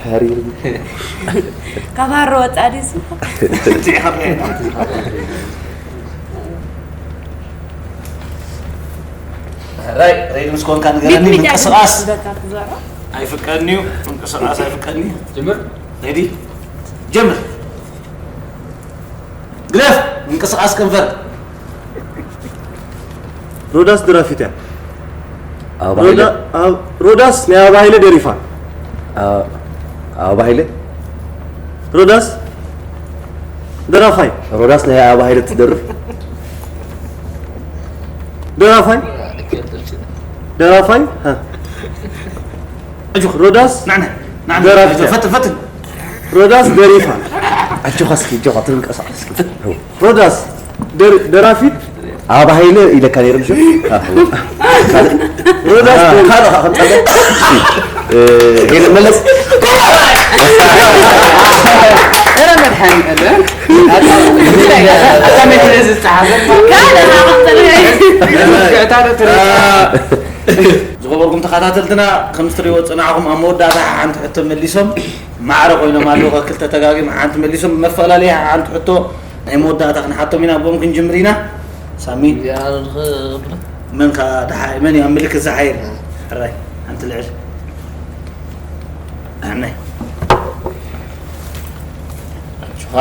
ሓሪር። ካብ ሃሮ ወፃእ ድዩ ስሙ? ራይ ሬዲ ምስ ኮንካ ንገረኒ። ቢት ቢት ምንቅስቃስ በቃ ትዛረብ። ኣይፍቀድን እዩ። ምንቅስቃስ ኣይፍቀድን እዩ። ጀምር። ሬዲ ጀምር። ግደፍ ምንቅስቃስ ከንፈር። ሮዳስ ደራፊት እያ። ኣበባ ሃይለ። ሮዳ- ኣብ- ሮዳስ ናይ ኣበባ ሃይለ ደሪፋ። ኣ- ኣበባ ሃይለ። ሮዳስ ደራፋይ። ሮዳስ ናይ ኣበባ ሃይለ ትደርፍ። ደራፋይ ደራፋይ። ሃ። ኣጆኻ ሮዳስ ናዕና ናዕና ደራፊት። ፈትን ፈትን። ሮዳስ ደሪፋ። ኣጆኻ እስኪ ኣጆኻ ትንቀሳቐስ እስኪ። ሮዳስ ደር- ደራፊት። ኣበባ ሃይለ ኢለካ ነይረ ምሽ። ሮዳስ ደሪ- ካልእ ኸ ከምጻለ። ሄለ መለስ። ኧረ መድሓኒዓለም። ዝኸበርኩም ተኸታተልትና ከም ትሪእዎ ዝጸናዕኹም ኣብ መወዳእታ ሓንቲ ሕቶ መሊሶም ማዕረ ኮይኖም ኣለዉ። ክልተ ተጋጊም ሓንቲ መሊሶም ብመፈላለየ ሓንቲ ሕቶ ናይ መወዳእታ ክንሓቶም ኢና። ብኦም ክንጅምር ኢና። ሳሚ መን ከ ደሓ- መን እዩ ኣብ ምልክት ዝሓይር? ሕራይ ሓንቲ ልዕል ኣነ ሹኻ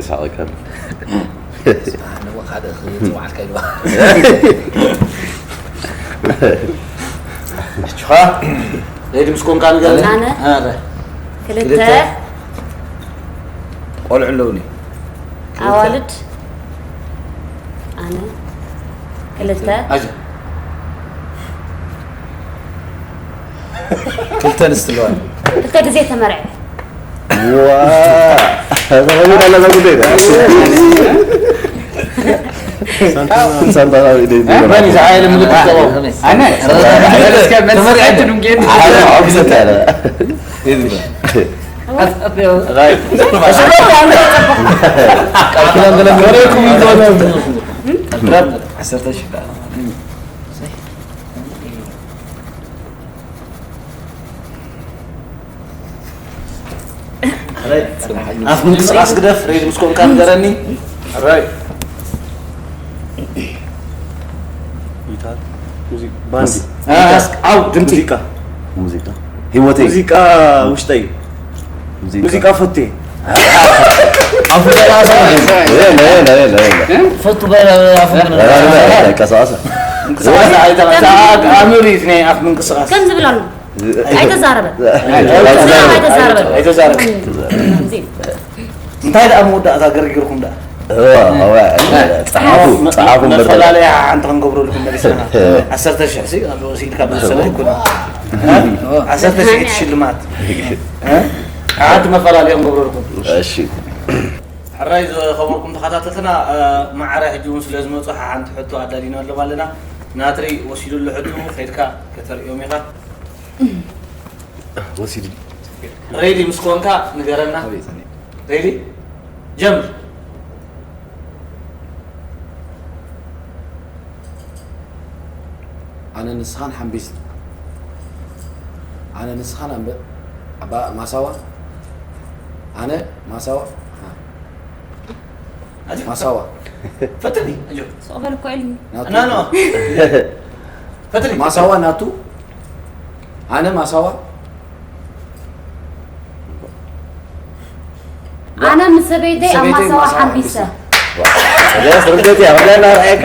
ሳቐካ። ንቦ ካልእ ክጽዋዓልካ ኢልዋ ሹኻ ሬዲ ምስ ኮንካ ንገር ኣነ ክልተ ቆልዑ ኣለውኒ ኣዋልድ ኣነ ክልተ ኣጆ ክልተ ኣንስቲ ኣለዋ ክልተ ግዜ ተመርዐ። ሳንታ መን እዩ ዝሓየለ ምልክት? ኣነ ተመርዐ ዓሰርተ ሺህ ኣፍ ምንቅስቃስ ግደፍ። ሬዲ ምስ ኮንካ ንገረኒ። ራይ ጊታር ሙዚቃ ባንድ ዓው ድምፂ ሙዚቃ ሙዚቃ ህይወተይ። ሙዚቃ ውሽጠይ ሙዚቃ ሙዚቃ ፈቴ የለ፣ የለ፣ የለ፣ የለ። ፈቱ በ- ኣፉ ኧረ፣ ኧረ፣ ኧረ፣ ቀስ፣ ቀስ። ምንቅስቃስ ኣይተቐ- ኣእምር እዩ ናይ ኣፍ ምንቅስቃስ ከም ዝብል ኣሎ ኣይተዛረበን ኣይተዛረበን። ኣይተዛረበን ኣይተዛረብ። ከምዚ እንታይ ደኣ መወዳእታ ገርጊርኩም ደኣ እዋ፣ እዋ፣ ጸሓፉ፣ ጸሓፉ እምበር። መፈላለያ ሓንቲ ክንገብረልኩም መሊስና ዓሰርተ ሽሕ ሲ ኣብ ወሲድካ ብዝሰለ ኣይኮነ ዓሰርተ ሽሕ ሽልማት ሓንቲ መፈላለያ ክንገብረልኩም እሺ። ሕራይ ዝኸበርኩም ተኸታተልትና ማዕረ ሕጂ እውን ስለ ዝመፁ ሓንቲ ሕቶ ኣዳሊናሎም ኣለና ናትሪ ወሲዱሉ ሕጂ ከይድካ ከተርእዮም ኢኻ ወሲዱ ሬዲ ምስ ኮንካ ንገረና ሬዲ ጀምር ኣነ ንስኻን ሓምቢስ ኣነ ንስኻን ኣንበ ኣባ ማሳዋ ኣነ ማሳዋ ማሳዋ ፈትኒ ኣጆ ስቕ በል እኮ ኢሉኒ ናቱ ናኖ ፈትኒ ማሳዋ ናቱ ኣነ ማሳዋ ኣነ ምስ ሰበይተይ ኣብ ሰበይተይ ማሳዋ ማሳዋ ሓምቢሰ ሪያስ ርደት እያ ወላ ናርኣየካ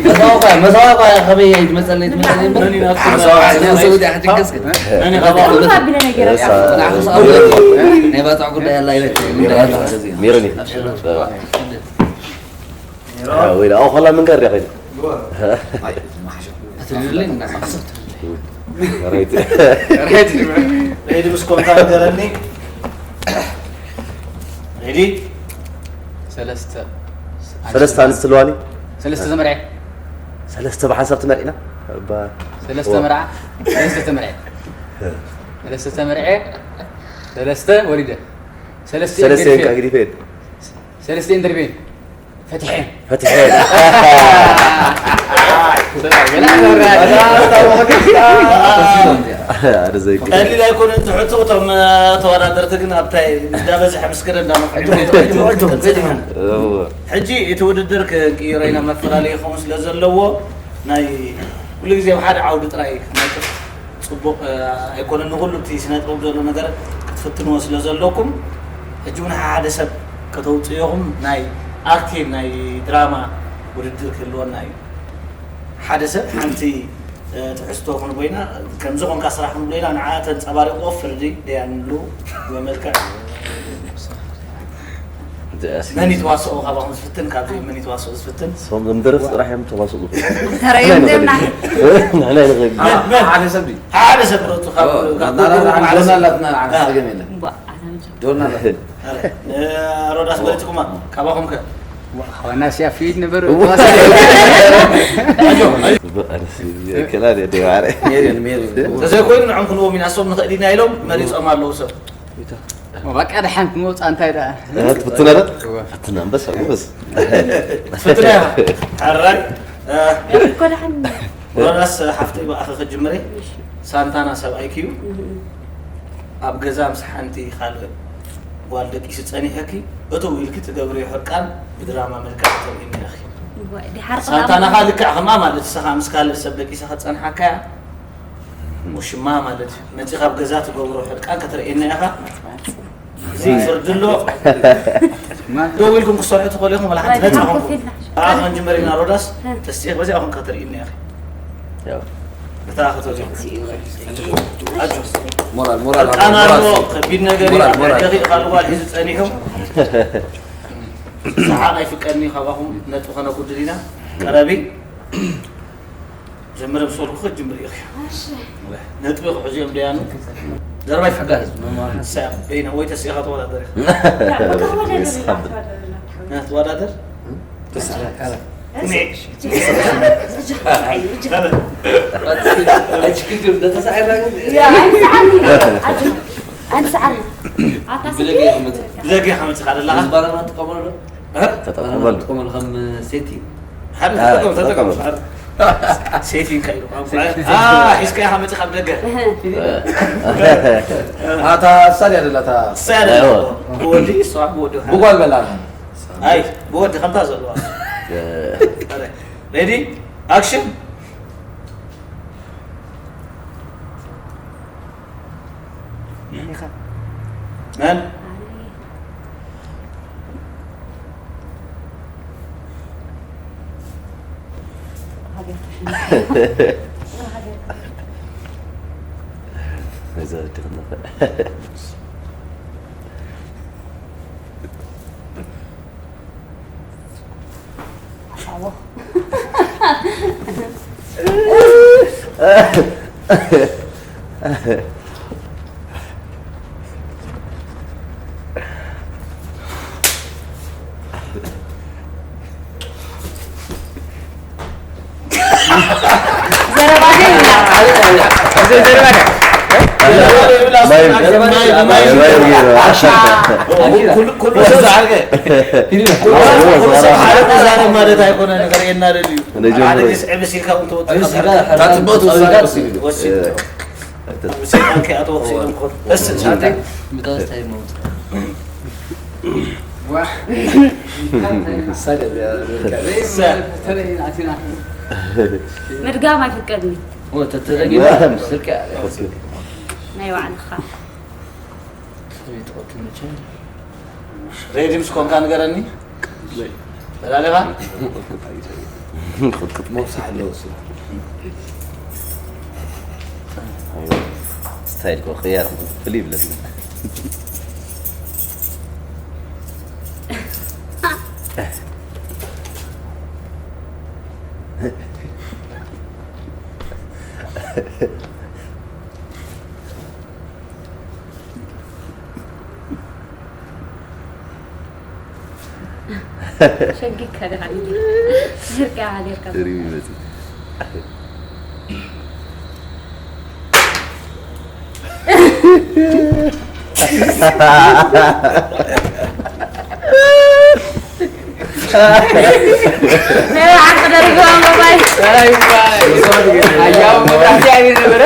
መሳዋ እኳ መሳዋ እኳ ከመይ ትመፀለይ ትመፀለይ እምበር ኣቢለ ነገር ናይ ባፅዕ ጉዳይ ኣላ ኢለ ሜሮኒ ወይ ላ ኣኸላ ምን ጋር ያኸኝ ትድልኝ ራይት ሬዲ ምስ ኮንካ ንገረኒ ሬዲ ሰለስተ ሰለስተ ኣንስቲ ኣለዋኒ ሰለስተ ዘመርዐ ሰለስተ ብሓንሳብ ትመርዒና እባ ሰለስተ መርዓ ሰለስተ ተመርዐ ሰለስተ ተመርዐ ሰለስተ ወሊደ ሰለስተ ሰለስተ ገዲፈ እንካ ግዲፈ ሰለስተ ኢንተርቬን ፈትሐ ፈትሐ ኣደ ዘይግዳ ቀሊል ኣይኮነን ትሕቱ እቶም ተወዳደርቲ ግን ኣብታይ እንዳበዝሐ ምስክር እንዳመፍሕሕጂ እቲ ውድድር ክንቅይሮ ኢና መፈላለዩ ይኸውን ስለ ዘለዎ ናይ ኩሉ ግዜ ኣብ ሓደ ዓውዲ ጥራይ ክትነጥፍ ፅቡቕ ኣይኮነን ንኩሉ እቲ ስነ ጥበብ ዘሎ ነገር ክትፍትንዎ ስለ ዘለኩም ሕጂ እውን ሓደ ሰብ ከተውፅእኹም ናይ ኣክቲን ናይ ድራማ ውድድር ክህልወና እዩ ሓደ ሰብ ሓንቲ ትሕዝቶ ክንቦ ኢና ከምዚ ኮንካ ስራሕ ክንብሎ ኢና ንዓ ተንፀባሪቆ ፍርዲ ደያንሉ ብመልክዕ መን ይተዋስኦ ካባኹም ዝፍትን ካብዚ መን ይተዋስኦ ዝፍትን ሶም ንደርፍ ጥራሕ እዮም ተዋስኡ ተረዮም ደምና ንሕና ንኽእል ሓደ ሰብ ድዩ ሓደ ሰብ ሮቱ ካብ ዶና ኣላትና ንዓና ፀገም የለን ዶና ኣላትና ሮዳስ መሪፅኩማ ካባኹም ከ ዋና ሲያፊድ ነበር ከላል የደ ማረ ተዘይኮይኑ ንዖም ክንዎም ኢና እሶም ንኽእል ኢና ኢሎም መሪፆም ኣለዉ ሰብ በቃ ደሓን ክንወፃ እንታይ ደኣ ትፍትና ዶ ፍትና ኣንበሳ ጎበዝ ፍትና ኢኻ ሕራይ ሮዳስ ሓፍተይ ብኣኸ ክጅምረ ሳንታና ሰብኣይኪ እዩ ኣብ ገዛ ምስ ሓንቲ ካልእ ጓል ደቂሱ ጸኒሐኪ እትው ኢልኪ ትገብርዮ ሕርቃን ብድራማ መልክዕ ተርእይኒ ኢኺ። ሳንታናኻ ልክዕ ከምኣ ማለት ንስኻ ምስ ካልእ ሰብ ደቂሳ ከጸንሓካያ ሙሽማ ማለት እዩ። ነቲ ካብ ገዛ ትገብሮ ሕርቃን ከተርእየና ኢኻ። እዚ ፍርዲ ኣሎ። ደው ኢልኩም ክሰርሑ ትኽእሉ ኢኹም ወላ ሓንቲ ነጻ ኮንኩም። ኣኣ ክንጅምር ኢና ሮዳስ ተስጢኽ በዚኣ ኮንካ ተርእይኒ ኢኺ። እታ ከተትዮ ሞራል ሞራል ቃና ኣሎ ከቢድ ነገር እዩ ኣብ ልዕሌኺ ካልእ ጓል ሒዙ ጸኒሑ ሰሓቕ ኣይፍቀድኒ ካባኹም ነጥቢ ከነጉድል ኢና ቀረቢ ጀምረ ምስ በልኩ ክትጅምር ኢኺ ነጥቢ ክሕዙ እዮም ደያኑ ዘረባ ይፍቀድ ንሳ በይና ወይ ተስኢኻ ተወዳደር ኢኻ ትወዳደር ኣይስዓርና ብደገ ከመፅኻ ደለኻ ተጠቀመሉ ተጠቀመሉ ከም ሴቲ ሴቲንካ ኢሉ ሒዝካ ኢኻ መፅእ ካብ ደገ ኣታ ሳድ ያደላታ ሳድ ወዲ እሷ ወዲ ብጓል በላ ኣይ ብወዲ ከምታ ዘለዋ ሬዲ ኣክሽን መን ኢኻ መን ነዛ ወዲ ክንፈ ኩሉ ሰብ ዝዛረብ ማለት ኣይኮነ ነገር የናደድ እዩ ሓደ ግዜ ዕብስ ኢልካ ክትወፅእ ወሲድ ወሲድ ምድጋም ኣይፍቀድኒ ናይ ባዕልኻ ሬዲ ምስ ኮንካ ንገረኒ ተላለኻ መብሳሕ ኣለዎ ስታይል ኮ ቅያር ፍልይ ይብለኒ ሸጊካ ደኻ ኢለ ዝርቅያ ሃገርካ ሪሚ መፂ ናይ ብሓቂ ደርጊ ኣንበባይ። ኣይ፣ ኣይ። ኣያው መብራህቲ ኣበይ ነበረ?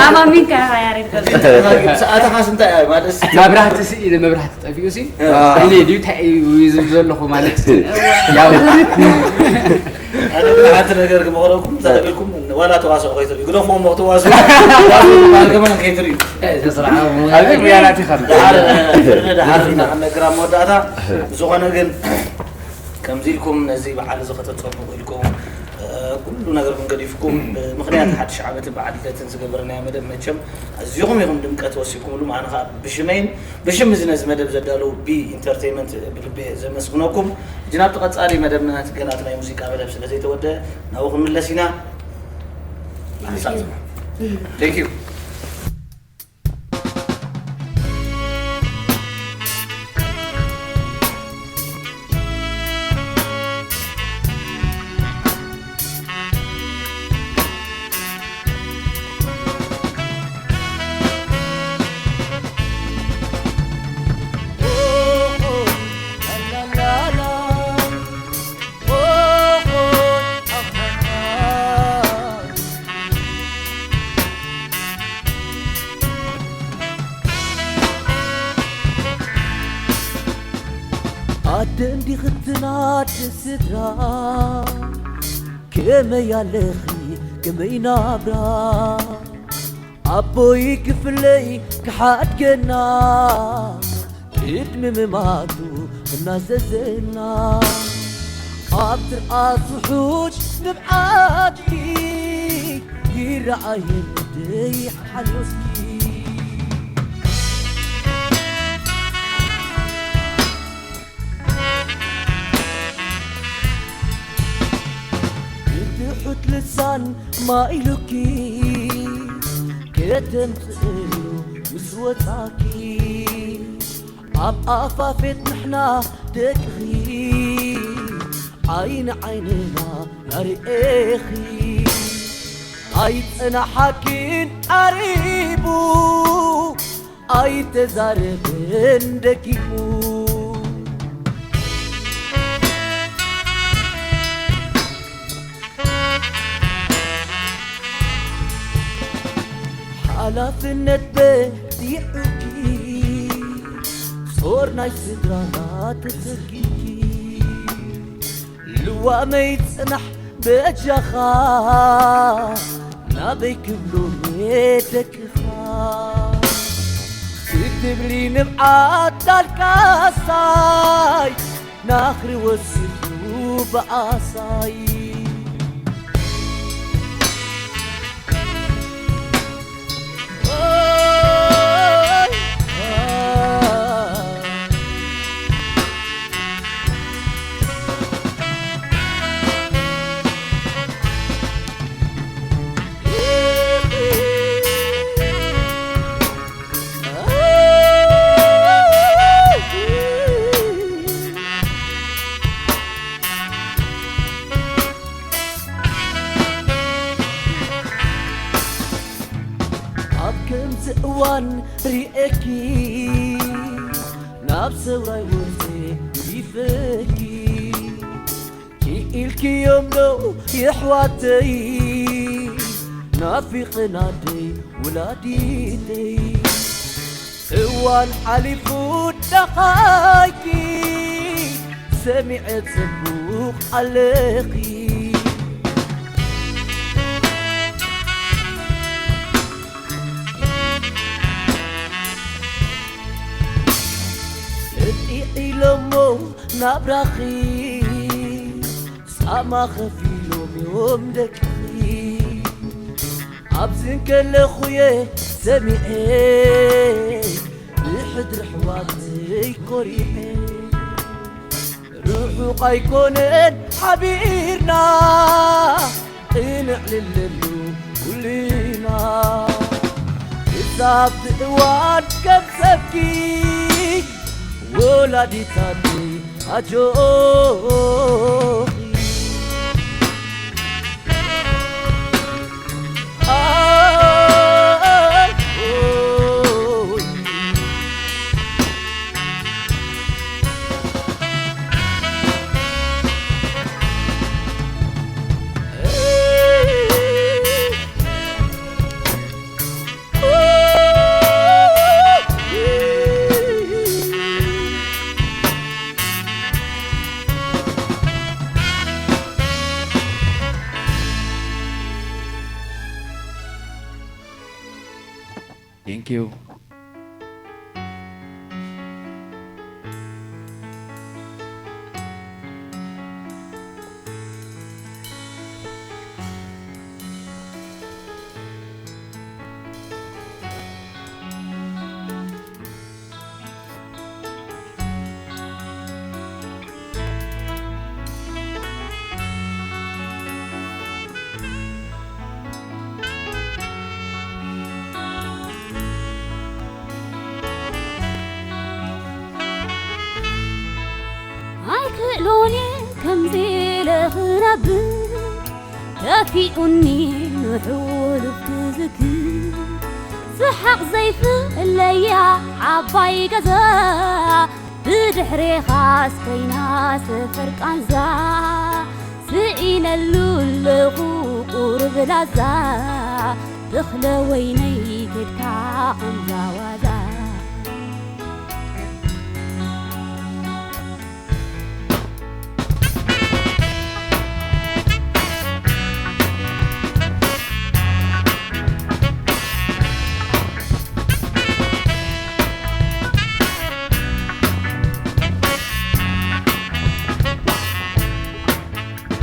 ኣማሚንካ ኢኻ ያሬድ ገብረ። ሰዓትኻስ እንታይ እያ? ማለት መብራህቲ ሲ፣ ኢለ መብራህቲ ጠፊኡ ሲ፣ እ። እኔ ድዩ እንታይ እዩ ዝብል ዘለኹ ማለት ያው። ኣነ ሓንቲ ነገር ክመኽረኩም፣ እንታይ ኢልኩም፣ ዋላ ተዋስኦ ከይትርእዩ፣ ግደፍዎም፣ ተዋስኦ፣ ተዋስኦ ዝበሃል ከማን ከይትርእዩ። ኣብዚ ሙያ ናት ኢኻ። ደሓር፣ ደሓር እና ክነግራ መወዳእታ። ዝኾነ ግን፣ ከምዚ ኢልኩም ነዚ በዓል እዚ ከተጸብቑ ኢልኩም፣ እ፣ ኩሉ ነገርኩም ገዲፍኩም፣ ብምኽንያት ሓድሽ ዓመትን በዓል ልደትን ዝገበርናዮ መደብ መቸም ኣዚኹም ኢኹም ድምቀት ወሲድኩምሉ። ኣነ ኸኣ ብሽመይን ብሽም እዚ ነዚ መደብ ዘዳለዉ ቢ ኢንተርቴይመንት ብልቢ ዘመስግነኩም። ሕጂ ናብቲ ቀጻሊ መደብና፣ ገና እቲ ናይ ሙዚቃ መደብ ስለ ዘይተወደአ ናብኡ ክንምለስ ኢና። ንሓንሳብ ዝማ። Thank you። ኣደ እንዲኺ ትናድ ስድራ፣ ከመይ ኣለኺ ከመይ ናብራ? ኣቦይ ክፍለይ ክሓድገና፣ ቅድሚ ምማቱ እናዘዘና፣ ኣብ ትርኣት ውሑጅ ንብዓትኪ ይረኣየኒ ደይ ሓጎስኪ። ብትሑት ልሳን ማኢሉኪ ከተምጽእሉ ምስ ወጻኪ፣ ኣብ ኣፋፌት ንሕና ደቅኺ ዓይኒ ዓይንና ናርኤኺ። ኣይጸናሓኪን ዓሪቡ ኣይተዛረበን ደጊሙ። ሓላፍነት በዚሑኪ ጾር ናይ ስድራና ተሰኪምኪ። ልዋመይ ጽናሕ በጃኻ ናበይ ክብሉ ደቅኻ ክትብሊ ንብዓት ኣልቃሳይ ናኽሪ ወሲኹ ብኣሳይ። ኣብ ከምዚ እዋን ርኤኪ ናብ ሰውራይ ወርቴ ይፈኪ ክኢልክዮም ዶ የሕዋተይ ናፊቕናደይ ውላዲተይ። እዋን ሓሊፉ ዳኻይኪ ሰሚዐ ጽቡቕ ኣለኺ። እጢ ኢሎሞ ናብራኺ ጻማ ኸፊሎም እዮም ደቅኺ። ኣብዚ እንከለኹ እየ ሰሚዐ ብሕድሪ ኣሕዋተይ ኮሪዐ። ርሑቕ ኣይኮነን ሓቢርና እነዕልለሉ ኩልና። ክሳብ እዋን ከም ሰብኪ ወላዲት ኣደይ ኣጆኺ። ኣይ፣ ኦይ። Thank you. ኣይክእሎን እየ ከምዚ ኢለ ክነብር፣ ከፊኡኒ ንሕሉፍ ክዝክር። ስሓቕ ዘይፍለያ ዓባይ ገዛ፣ ብድሕሬኻስ ኮይና ሰፈር ቃንዛ። ስኢነሉ ኣለኹ ቁሩብ ላዛ፣ ተኽለ ወይነይ ከድካ ከምዛ ዋዛ።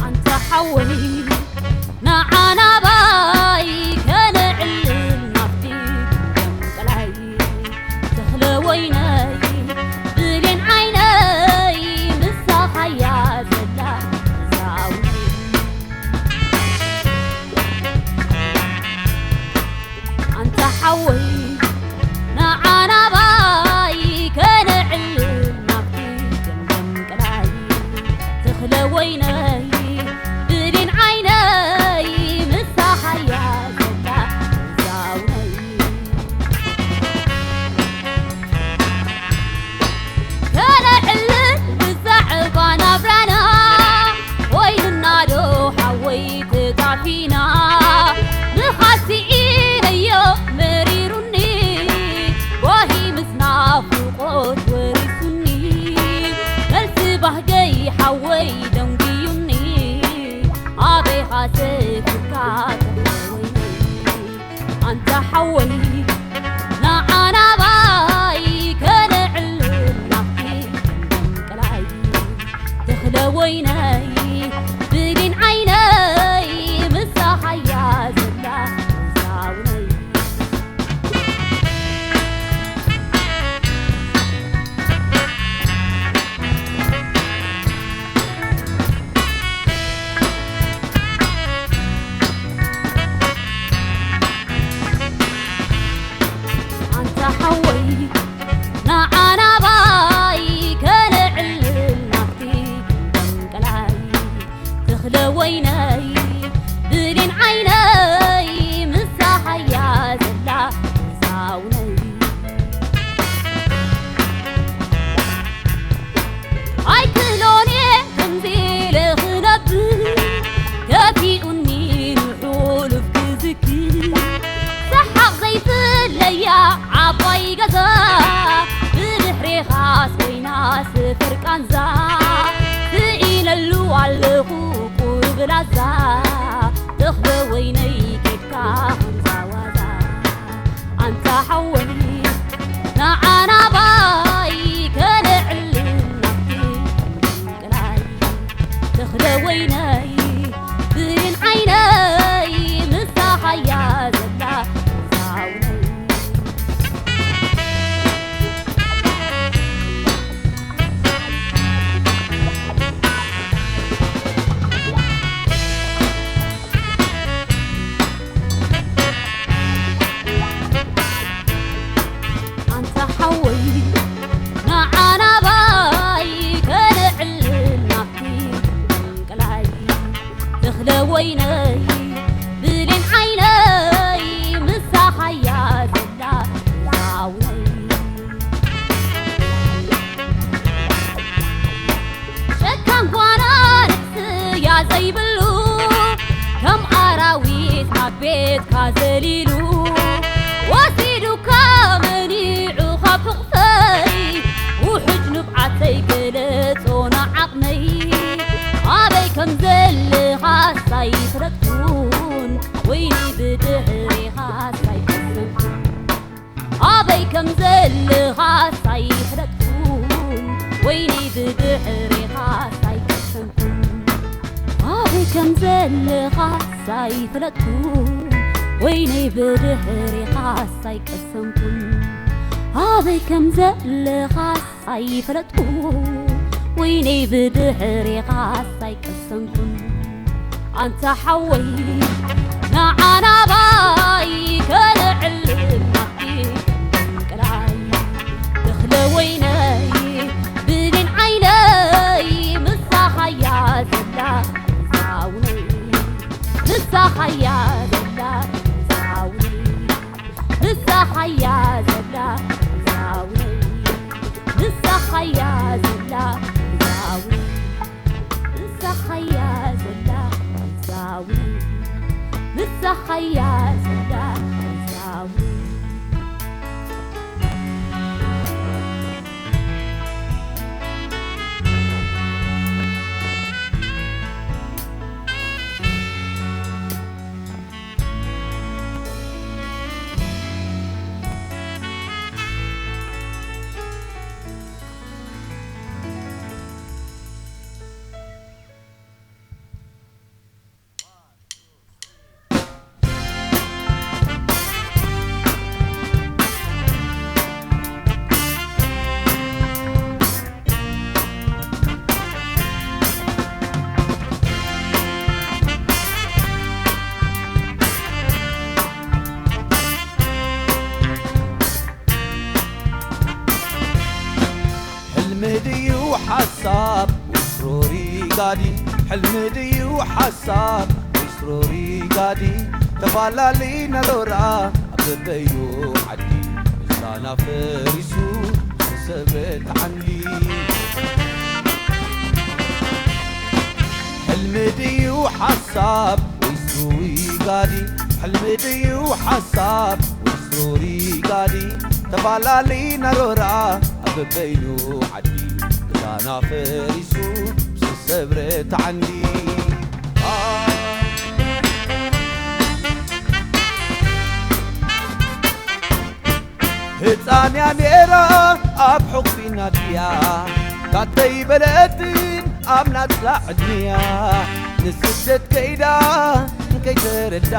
ኣንታ ሓወይ፣ ንዓ ናባይ ከነዕልል ናብቲ ገምቀላይ። ተኽለ ወይነይ፣ ብሌን ዓይነይ፣ ምሳኻያ ዘላ እዛ ኣውነይ። ኣንታ ሓወይ፣ ንዓ ናባይ ከነዕልል ናብቲ ገምገም ቀላይ። ተኽለ ወይነይ፣ ብሌን ዓይነይ፣ ምሳኻያ ዘላ እዛ ኣውነይ። ከነዕልል ብዛዕባ ናብራና፣ ኮይንና ዶ ሓወይ ተጣፊና? ምኻድ ስኢነዮ መሪሩኒ፣ ጓሂ ምስ ናፍቖት ወሪሱኒ። መልሲ ባህገይ ሓወይ ደንጉዩኒ፣ ኣበይኻ ሰፊርካ ተኽለ ወይነይ? ኣንታ ሓወይ፣ ንዓ ናባይ ከነዕልል ናብቲ ገምገም ቀላይ። ተኽለ ወይነይ፣ ብሌን ዓይነይ፣ ምሳኻያ ዘላ እዛ ኣውነይ። ኣንታ ሓወይ፣ ንዓ ናባይ ከነዕልል ናብቲ ገምገም ቀላይ። ተኽለ ወይነይ፣ ብሌን ዓይነይ፣ ምሳኻያ ዘላ እዛ ኣውነይ። ኣይክእሎን እየ ከምዚ ኢለ ክነብር፣ ከፊኡኒ ንሑሉፍ ክዝክር። ሰሓቕ ዘይፍለያ ዓባይ ገዛ፣ ብድሕሬኻስ ኮይና ስፍር ቃንዛ። ስኢነሉ ኣለኹ ቁሩብ ላዛ፣ ተኽለ ወይነይ ኬድካ ከምዛ ዋዛ። ኣንታ ሓወይ፣ ንዓ ናባይ ከነዕልል ናብቲ ገምገም ቀላይ። ተኽለ ወይነይ፣ ብሌን ዓይነይ፣ ምሳኻያ ዘላ እዛ ኣውነይ። ከም ዘለኻስ ኣይፈለጥኩን፣ ወይነይ ብድሕሬኻስ ኣይቀሰንኩን። ኣበይ ከም ዘለኻስ ኣይፈለጥኩን፣ ወይነይ ብድሕሬኻስ ኣይቀሰንኩን። ኣበይ ከም ዘለኻስ ኣይፈለጥኩ፣ ወይነይ ብድሕሬኻስ ኣይቀሰንኩን። ኣንታ ሓወይ ንዓና ባይ ከነዕልል ናፍቂ ቅላይ። ተኽለ ወይነይ ብሌን ዓይነይ ምሳኻያ ዘላ ዛውነይ፣ ምሳኻያ ዘላ ዛውነይ። ንሳኻያ ዘላ ዛውነይ፣ ንሳኻያ ዘላ ዛውነይ፣ ንሳኻያ ዘላ ዛውነይ፣ ንሳኻያ ዘላ ዛውነይ። ሕልሚ ድዩ ሓሳብ ወይስ ሮሪ ጋዲ? ሕልሚ ድዩ ሓሳብ ወይስ ሮሪ ጋዲ? ተፋላሊ ነሮራ ኣብ በበይኑ ዓዲ፣ ምሳና ፈሪሱ ዝሰብረት ዓንዲ። ሕልሚ ድዩ ሓሳብ ወይስ ሩዊ ጋዲ? ሕልሚ ድዩ ሓሳብ ወይስ ሩሪ ጋዲ? ተፋላሊ ነሮራ ኣብ በበይኑ ዓዲ፣ ገዛና ፈሪሱ ዝሰብረት ዓንዲ። ህፃን እያ ነይራ ኣብ ሕቑፊ ናድያ፣ ታተይ በለትን ኣብ ናፅላ ዕድመያ፣ ንስደት ከይዳ ንከይተረዳ፣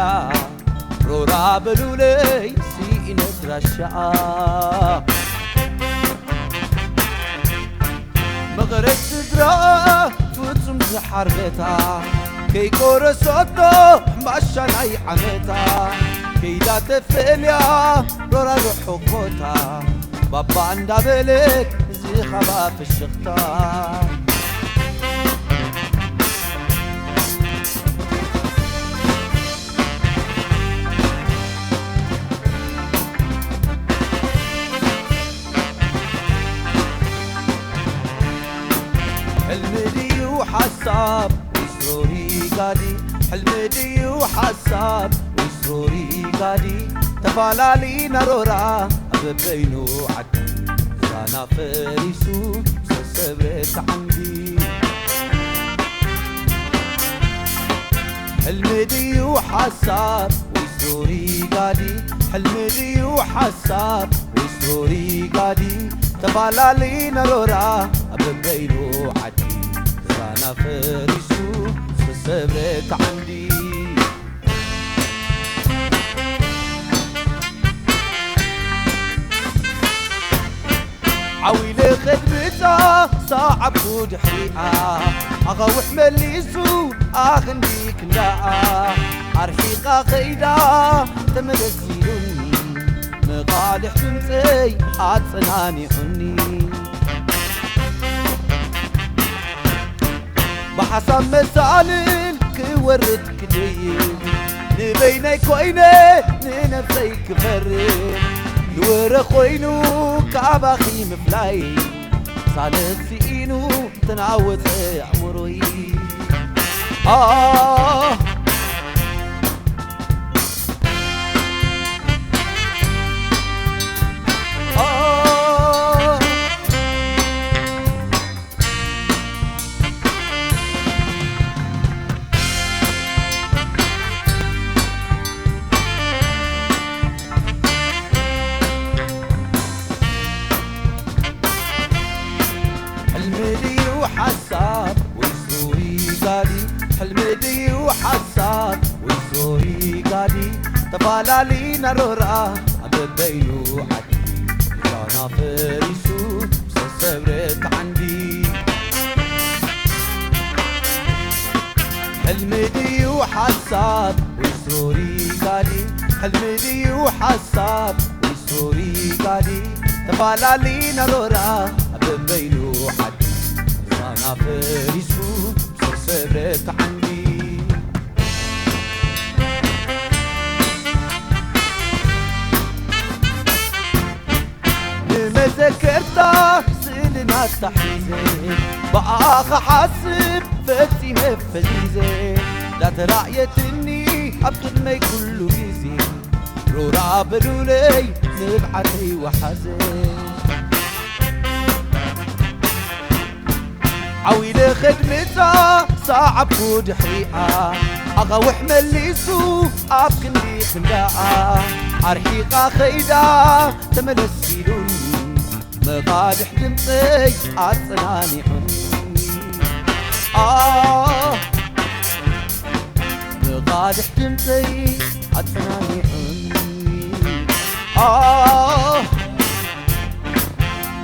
ሮራ በሉለይ ስኢነ ድራሻኣ። መቐረት ስድራ ፍጹም ዝሓርበታ፣ ከይቆረሰቶ ሕምባሻ ናይ ዓመታ፣ ከይዳ ተፈልያ ሮራ ርሑቕ ቦታ፣ ባባ እንዳበለት ዝኸባ ፍሽኽታ። ሕልሚ ድዩ ሓሳብ ወይስ ሮሪ ጋዲ? ሕልሚ ድዩ ሓሳብ ወይስ ሮሪ ጋዲ? ተፋላሊ ነሮራ ኣብ በይኑ ዓዲ፣ ዛና ፈሪሱ ዝተሰብረት ዓንዲ። ሕልሚ ድዩ ሓሳብ ወይስ ሮሪ ጋዲ? ሕልሚ ድዩ ሓሳብ ወይስ ሮሪ ጋዲ? ተፋላሊ ነሮራ ኣብ በበይኑ ዓዲ፣ ዛና ፈሪሱ ዝተሰብረት ዓንዲ። ዓው ኢለ ከድምጻ ሰዓብኩ ድሕሪኣ፣ ኣኻውሕ መሊሱ ኣኽንዲ ክንዳኣ፣ ኣርሒቓ ኸይዳ ተመለስ ኢሉኒ፣ መቓልሕ ድምጸይ ኣጸናኒዑኒ። ብሓሳብ መሳልል ክወርድ ክድይብ፣ ንበይነይ ኮይነ ንነብሰይ ክፈርድ፣ ዝወረ ኮይኑ ካባኺ ምፍላይ፣ ሳልት ስኢኑ ተናወጸ ኣእምሮይ። ኣህ፣ ኣህ። ላሊና ሮራ ኣብ በበይኑ ዓዲ፣ ሮራና ፈሪሱ ዝተሰብረት ዓንዲ። ሕልሚ ድዩ ሓሳብ ወይስ ሮሪ ጋዲ? ሕልሚ ድዩ ሓሳብ ወይስ ሮሪ ጋዲ? ተፋላሊና ሮራ ኣብ በበይኑ ዓዲ፣ ሮራና ፈሪሱ ዝተሰብረት ዓንዲ። ንመዘከርታ ስእልና ኣታሒዘ፣ ብኣኻ ሓስብ ፈጺመ ፈዚዘ። እንዳተራእየትኒ ኣብ ቅድመይ ኩሉ ግዜ፣ ሮራ በሉለይ ንብዓተይ ወሓዘ። ዓው ኢለ ኸድምጻ ሰዓብኩ ድሕሪኣ፣ ኣኻውሕ መሊሱ ኣብ ክንዲ ክንዳኣ። ኣርሒቓ ኸይዳ ተመለስ ኢሉኒ፣ መቓልሕ ድምጸይ ኣጸናኒዑኒ። ኣህ፣ መቓልሕ ድምጸይ ኣጸናኒዑኒ። ኣህ፣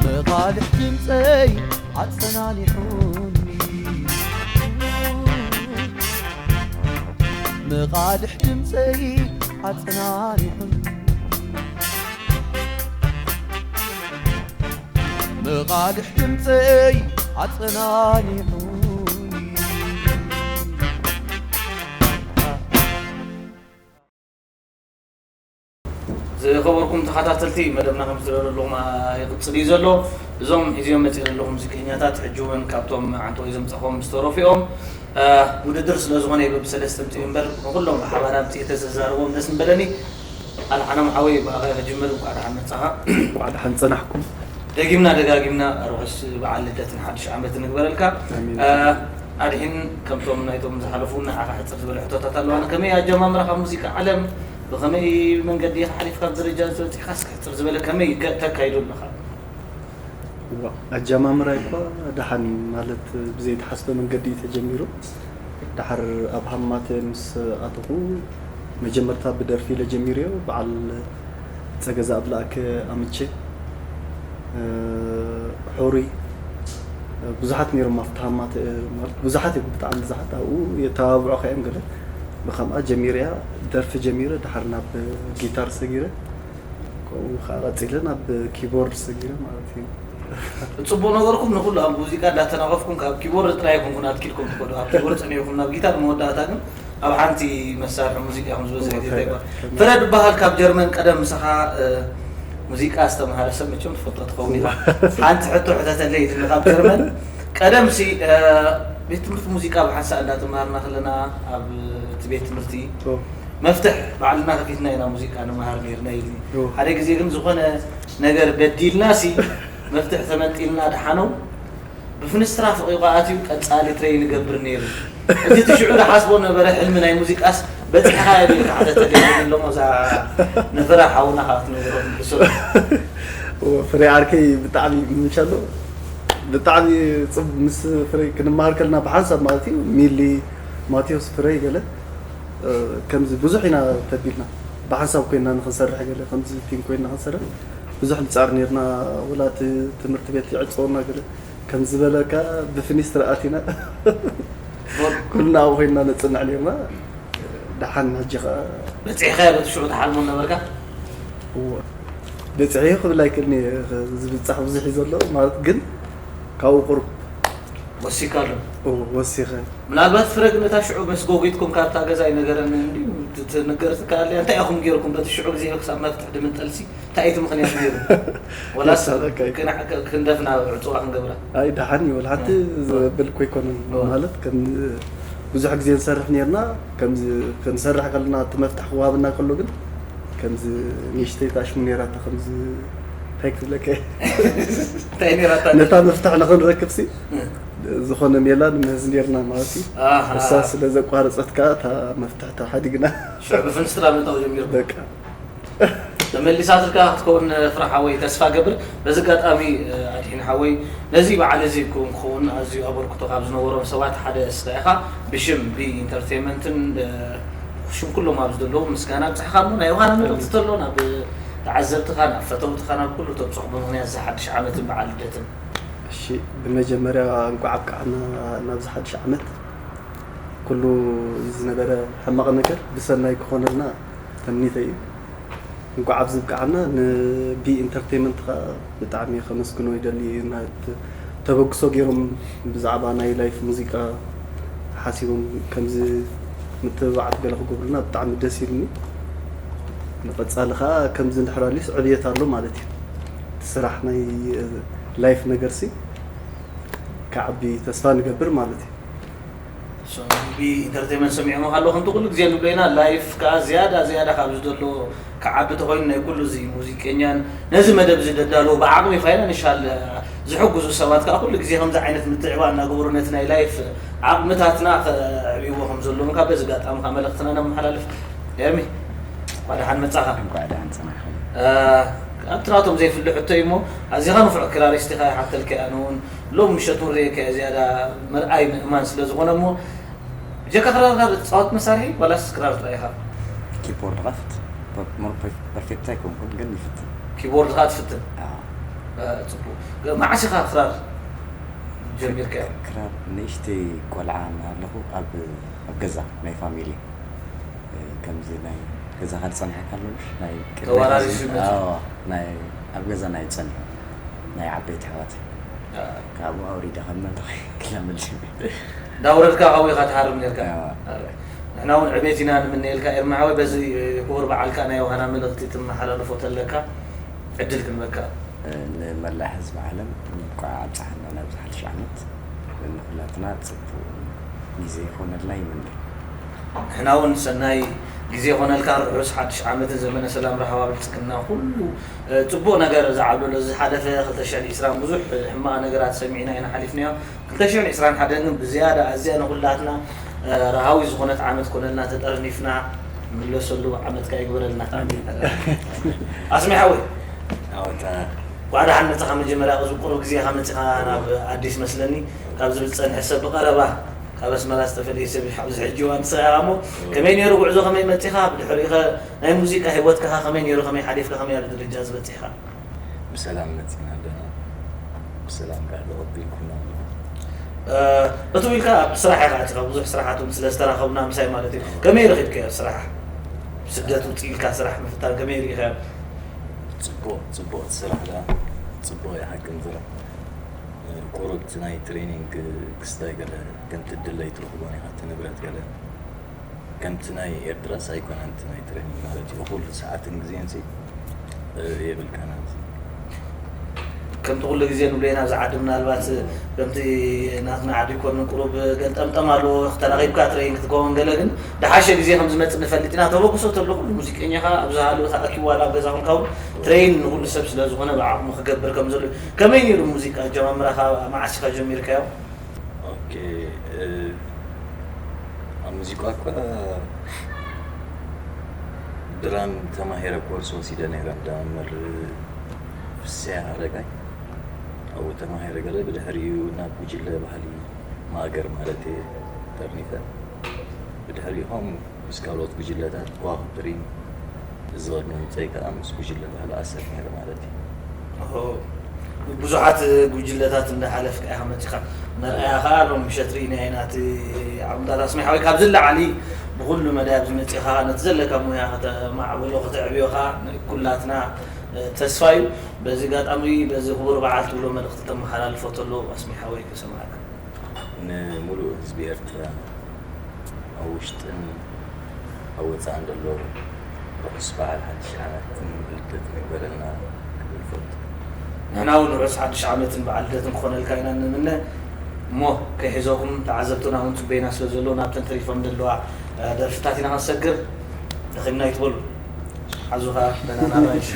መቓልሕ ድምጸይ ኣጸናኒዑኒ። መቓልሕ ድምጸይ ኣጸናኒዑኒ። መቓልሕ ድምጸይ ኣጸናኒዑኒ። ዝኸበርኩም ተኸታተልቲ፣ መደብና ከም ዝደለለኹም ይቕጽል እዩ ዘሎ። እዞም ሒዝዮም መጺኦም ዘለኹ ሙዚቀኛታት ሕጂ እውን ካብቶም ዓንተወይ ዘምጻኹም ዝተረፉ እዮም። እ፣ ውድድር ስለ ዝኾነ እዩ በብሰለስተ ምጽኡ እምበር፣ ንኹሎም ብሓባር ኣምጺኤ ተዘዛርቦም ደስ ምበለኒ። ኣድሓኖም ሓወይ፣ ብኣኻ ክጅምር፣ እንኳዕ ደሓን መጻኻ። እንኳዕ ደሓን ጸናሕኩም። ደጊምና ደጋጊምና ርሑስ በዓል ልደትን ሓድሽ ዓመትን ንግበረልካ። ኣሜን። እ፣ ኣድሒን ከምቶም ናይቶም ዝሓለፉ ንዓኻ ሕጽር ዝበለ ሕቶታት ኣለዋና። ከመይ ኣጀማምራኻ ሙዚቃ ዓለም? ብኸመይ መንገዲ ኢኻ ሓሊፍካ ኣብ ደረጃ እዚ በጺሕካ? እስኪ ሕጽር ዝበለ ከመይ ከ-፣ ተካይዶ ኣለኻ? እዋ፣ ኣጀማምራይ እኳ ደሓን እዩ፣ ማለት ብዘይተሓስበ መንገዲ እዩ ተጀሚሩ። ደሓር ኣብ ሃማተ ምስ ኣተኹ መጀመርታ ብደርፊ ኢለ ጀሚረዮ፣ በዓል ጸገዛ ኣብላእከ ኣምቼ፣ እ፣ ሑሩይ፣ እ፣ ብዙሓት ነይሮም ኣብቲ ሃማተ፣ እ፣ ማለት ብዙሓት እዮም፣ ብጣዕሚ ብዙሓት ኣብኡ የተባብዑኻ እዮም ገለ። ብኸምኣ ጀሚረያ፣ ደርፊ ጀሚረ፣ ደሓር ናብ ጊታር ሰጊረ፣ ከምኡ ኸዓ ቀጺለ ናብ ኪቦርድ ሰጊረ ማለት እዩ። ጽቡቕ ነገርኩም ንኹሉ ኣብ ሙዚቃ እንዳተናቐፍኩም ካብ ኪቦርድ ጥራይ ኣይኮንኩን ኣትኪልኩም ትኸዱ። ኣብ ኪቦርድ ጸኒሕኩም ናብ ጊታር መወዳእታ ግን ኣብ ሓንቲ መሳርሒ ሙዚቃ ኢኹም ዝበዝሕ ግዜ እንታይ ይባሃል? ፍረድ ይባሃል ካብ ጀርመን ቀደም ምሳኻ፣ እ፣ ሙዚቃ ዝተምሃረ ሰብ መቸም ትፈልጦ ትኸውን ኢኻ። ሓንቲ ሕቶ ሕተተለይ ኢልኒ ካብ ጀርመን። ቀደም ሲ፣ እ፣ ቤት ትምህርቲ ሙዚቃ ብሓንሳእ እንዳተምሃርና ከለና ኣብ እቲ ቤት ትምህርቲ ኦ። መፍትሕ ባዕልና ከፊትና ኢና ሙዚቃ ንመሃር ነይርና ኢልኒ። ኦ። ሓደ ግዜ ግን ዝኾነ ነገር በዲልና ሲ መፍትሕ ተመንጢልና ድሓኖም ብፍንስትራ ፈቒቑ ኣትዩ ቀጻሊ ትሬይ ንገብር ነይሩ። እቲ እቲ ሽዑ ዝሓስቦ ነበረ ሕልሚ ናይ ሙዚቃስ በጺሕኻዮ ዶ ኢልካ ሓተተለይ ኣለሞ እዛ ነፈራ ሓውና ካብ ትነግሮ ሕሱር። ኦ፣ ፍሬ ዓርከይ ብጣዕሚ ምንሻሎ፣ ብጣዕሚ ጽብ-፣ ምስ ፍሬ ክንመሃር ከለና ብሓንሳብ ማለት እዩ፣ ሚሊ፣ ማቴዎስ፣ ፍሬ ገለ፣ እ፣ ከምዚ ብዙሕ ኢና ተቢልና። ብሓንሳብ ኮይንና ንኽንሰርሕ ገለ፣ ከምዚ ቲም ኮይንና ክንሰርሕ ብዙሕ ንጻር ነይርና። ወላ እቲ ትምህርቲ ቤት ይዕጸወና ገለ፣ ከም ዝበለካ ብፍኒስትሪ ኣቲና ኩልና ኣብኡ ኮይንና ነጽንዕ ነይርና። ደሓን ሕጂ ኸኣ በጺሕካዮ በቲ ሽዑ ትሓልሞ ነበርካ? እወ። በጺሐዮ ክብል ኣይክእልን እየ፣ ዝብጻሕ ብዙሕ እዩ ዘሎ፣ ማለት ግን ካብኡ ቁሩብ ወሲካሉ? እወ፣ ወሲኸ። ምናልባት ፍረ ግን እታ ሽዑ መስጎጒትኩም ካብታ ገዛ ኣይነገረንን እንድዩ፣ ት-፣ ትንገር ትከኣል እያ። እንታይ ኢኹም ጌርኩም በቲ ሽዑ ግዜ ክሳብ መፍትሕ ድምንጠልሲ? እንታይ እቲ ምኽንያት ነይሩ? ወላስ መሳለካ እዩ። ክና-፣ ክ-፣ ክንደፍና ዕጽዋ ክንገብራ? ኣይ፣ ደሓን እዩ። ወላ ሓንቲ እወ። ዘብል እኮ ኣይኮነን። እወ። ማለት፣ ከም ብዙሕ ግዜ ንሰርሕ ነይርና፣ ከምዚ ክንሰርሕ ከለና እቲ መፍትሕ ክወሃበና ከሎ ግን፣ ከምዚ ንእሽተይ ታሽሙ ነይራታ፣ ከምዚ እንታይ ክብለካ እየ? እንታይ ነይራታ? ነታ መፍትሕ ንኽንረክብ ሲ፣ እ። ዝኾነ ሜላ ንምህዝ ነይርና ማለት እዩ። ኣሃ። እሳ ስለ ዘቋረጸት ከኣ እታ መፍትሕ ተሓዲግና። ሽዑ ብፍንስትራ ምእታው ጀሚርኩም? በቃ። ተመሊሳትልካ ክትከውን ፍረ ሓወይ ተስፋ ገብር። በዚ ኣጋጣሚ፣ እ፣ ኣድሒን ሓወይ፣ ነዚ በዓል እዚ ክውን ክኸውን ኣዝዩ ኣበርክቶ ካብ ዝነበሮም ሰባት ሓደ እስኻ ኢኻ። ብሽም ቢ ኢንተርቴይንመንትን፣ እ፣ ሽም ኩሎም ኣብዚ ዘለዉ ምስጋና ኣብጽሕኻ እሞ ናይ ዮሃና መልእኽቲ ተሎ ናብ ተዓዘብትኻ ናብ ፈተውትኻ ናብ ኩሉ ተብጽሑ ብምኽንያት እዚ ሓድሽ ዓመትን በዓል ልደትን። እሺ፣ ብመጀመርያ እንኳዕ ኣብቅዓና ናብዚ ሓድሽ ዓመት። ኩሉ ዝነበረ ሕማቕ ነገር ብሰናይ ክኾነልና ተምኒተይ እዩ። እንኳዕ ኣብዚ ብቅዓና። ንቢ ኢንተርቴይመንት ከዓ ብጣዕሚ ከመስግኖ ይደሊ። ተበግሶ ገይሮም ብዛዕባ ናይ ላይፍ ሙዚቃ ሓሲቦም ከምዚ ምትብባዓት ገለ ክገብሩና ብጣዕሚ ደስ ኢሉኒ። ንቐፃሊ ከዓ ከምዚ እንድሕር ኣልዩስ ዕብየት ኣሎ ማለት እዩ። እቲ ስራሕ ናይ ላይፍ ነገርሲ ክዓቢ ተስፋ ንገብር ማለት እዩ። ቢ ኢንተርቴይመንት ሰሚዖም ኣለኹ። ከምቲ ኩሉ ግዜ ንብሎ ኢና ላይፍ ከዓ ዝያዳ ዝያዳ ካብ ዝደሎ ክዓቢ ተኮይኑ ናይ ኩሉ እዚ ሙዚቀኛን ነዚ መደብ እዚ ደዳለዉ ብዓቕሚ ፋይናንሻል ዝሕግዙ ሰባት ከዓ ኩሉ ግዜ ከምዚ ዓይነት ምትዕባ እናገበሩ ነቲ ናይ ላይፍ ዓቕምታትና ከዕብይዎ ከም ዘለዎም ካብ በዚ ኣጋጣሚ ከዓ መልእኽትና ነመሓላልፍ። ኤርሚ እንኳዕ ደሓን መጻኻ። እንኳዕ ደሓን ጸናሕኩም። ኣብቲ ናቶም ዘይፍልሕ ሕቶ እዩ እሞ ኣዚኻ ንፉዕ ክራሪስት ኢኻ ይሓተልካ እያ። ኣነ እውን ሎም ምሸት እውን ርእየካ እየ ዝያዳ መርኣይ ምእማን ስለ ዝኾነ እሞ ብጀካ ክራር ካብ ትጻወት መሳርሒ ዋላስ ክራር ጥራይ ኢኻ? ኪቦርድ ኸፍት ፐርፌክት ኣይኮንኩን ግን ይፍትን። ኪቦርድ ኸኣ ትፍትን? ኣዎ። ጽቡቅ። መዓስ ኢኻ ክራር ጀሚርካዮ? ክራር ንእሽተይ ቆልዓ እናሃለኹ ኣብ ኣብ ገዛ ናይ ፋሚሊ ከምዚ ናይ ገዛኻ ዝጸንሐካ ኣሎ ምሽ ናይ ቅድሚ ተወራሪሱ ሕዚ- መጽኡ። ኣዎ፣ ናይ ኣብ ገዛ ናይ ጸኒሑ ናይ ዓበይቲ ኣሕዋት ካብኡ ኣውሪደ ከም መለኺ ክለምድ እንዳውረድካ ካብኡ ኢኻ ትሃርም ነርካ። ኣዎ። ኣረ፣ ንሕና እውን ዕቤት ኢና ንምነየልካ ኤርሚ ሓወይ። በዚ ክቡር በዓልካ ናይ ዮሃና መልእኽቲ ትመሓላልፎ ተለካ ዕድል ክንበካ። ንመላእ ህዝቢ ዓለም እንኳዕ ኣብፀሓና ናብዚ ሓድሽ ዓመት። ንኩላትና ፅቡቅ ግዜ ይኾነልና ይምነ። ንሕና እውን ሰናይ ግዜ ይኾነልካ። ርሑስ ሓድሽ ዓመትን ዘመነ ሰላም ራህዋ ብልፅግና ኩሉ እ፣ ፅቡቅ ነገር ዝዓብለሎ ዝሓለፈ ክልተ ሽሕን ዕስራን ብዙሕ ሕማቅ ነገራት ሰሚዕና ኢና ሓሊፍናዮ። ክልተ ሽሕን ዕስራን ሓደን ግን ብዝያዳ ኣዝያ ንኩላትና እ፣ ረሃዊ ዝኾነት ዓመት ኮነልና ተጠርኒፍና ንምለሰሉ ዓመት ከኣ ይግበረልና። ኣስሜ ሓወይ ኣወታ እንኳዕ ደሓን መጻኻ። መጀመርያ እዚ ቁሩብ ግዜ ኢኻ መጺኻ ናብ ኣዲስ መስለኒ ካብ ዝብል ዝጸንሐ ሰብ ብቐረባ ካብ ኣስመራ ዝተፈለየ ሰብ ኣብዚ ሕጂ እዋን ንስኻ ኢኻ እሞ ከመይ ነይሩ ጉዕዞ ከመይ መጺኻ ብድሕሪኡ ኸ ናይ ሙዚቃ ህይወትካ ኸ ከመይ ነይሩ ከመይ ሓሊፍካ ከመይ ኣብዚ ደረጃ እዚ በጺሕኻ? ብሰላም መጺና ኣለና። ብሰላም ከዓ ተቐቢልኩምና ኣለኹም። እቱ ኢልካ ኣብ ስራሕ ኢኻ ኣቲኻ ብዙሕ ስራሓት እውን ስለ ዝተራኸብና ምሳይ ማለት እዩ። ከመይ ረኺብካዮ ስራሕ? ስደት ውፅእ ኢልካ ስራሕ ምፍታን ከመይ ርኢኻዮ? ጽቡቕ ጽቡቕ እቲ ስራሕ ደኣ ጽቡቕ እዩ ሓቂ ምዝራብ። ቁሩብ እቲ ናይ ትሬኒንግ ክስታይ ገለ ከምቲ ድለይ ትረኽቦን ኢኻ እቲ ንብረት ገለ ከምቲ ናይ ኤርትራስ ኣይኮነን እቲ ናይ ትሬኒንግ ማለት እዩ። ኩሉ ሰዓትን ግዜን ሲ የብልካን ኣብዚ። ከምቲ ኩሉ ግዜ ንብሎ ኢና ኣብዚ ዓዲ ምናልባት ከምቲ ናትና ዓዲ ይኮንን ቁሩብ ገልጠምጠም ኣለዎ። ተራኺብካ ትሬን ክትከውን ገለ ግን ደሓሸ ግዜ ከም ዝመጽእ ንፈልጥ ኢና። ተበግሶ ተሎ ኩሉ ሙዚቀኛ ኸኣ ኣብዚ ሃለወ ተኣኪቡ ዋላ ኣብ ገዛ ኮንካ እውን ትሬን ንኩሉ ሰብ ስለ ዝኾነ ብዓቕሙ ክገብር ከም ዘሎ። ከመይ ነይሩ ሙዚቃ ኣጀማምራኻ? መዓስ ኢኻ ጀሚርካዮ? ኦኬ ኣብ ሙዚቃ እኳ ድራም ተማሂረ ኮርስ ወሲደ ነይረ እንዳ መምህር ፍስያ ኣረጋይ ኣብኡ ተማሂረ ገለ ብድሕሪኡ ናብ ጉጅለ ባህሊ ማእገር ማለት እየ ጠርኒፈ ብድሕሪኡ ኸም ምስ ካልኦት ጉጅለታት ከዋኽብቲ ሪም እዚ ቅድሚ ምምፀይ ከዓ ምስ ጉጅለ ባህሊ ኣሰር ነይረ ማለት እዩ። ብዙሓት ጉጅለታት እንዳሓለፍካ ኢኻ መፂኻ መርኣያ ከዓ ሎም ምሸት ርኢና ኢና እቲ ዓቕምታት ኣስሜ ሓወይ ካብዚ ላዕሊ ብኩሉ መዳይ ኣብዚ መፂኻ ነቲ ዘለካ ሙያ ከተማዕብሎ ከተዕብዮ ከዓ ኩላትና ተስፋ እዩ። በዚ ኣጋጣሚ በዚ ክቡር በዓል ትብሎ መልእኽቲ ተመሓላልፎ ተሎ ኣስሜ ሓወይ ክሰምዓካ። ንሙሉእ ህዝቢ ኤርትራ ኣብ ውሽጥን ኣብ ወፃእን ዘሎ ርሑስ በዓል ሓድሽ ዓመትን ልደትን ይግበረልና ክብል ይፈቱ። ንሕና እውን ርሑስ ሓድሽ ዓመትን በዓል ልደትን ክኾነልካ ኢና ንምነ። እሞ ከይሕዘኩም ተዓዘብትና እውን ፅበይና ስለ ዘለዉ ናብተን ተሪፎም ዘለዋ ደርፍታት ኢና ክንሰግር። ደኺምና ይትበሉ ሓዙኻ ደናና ራይሽ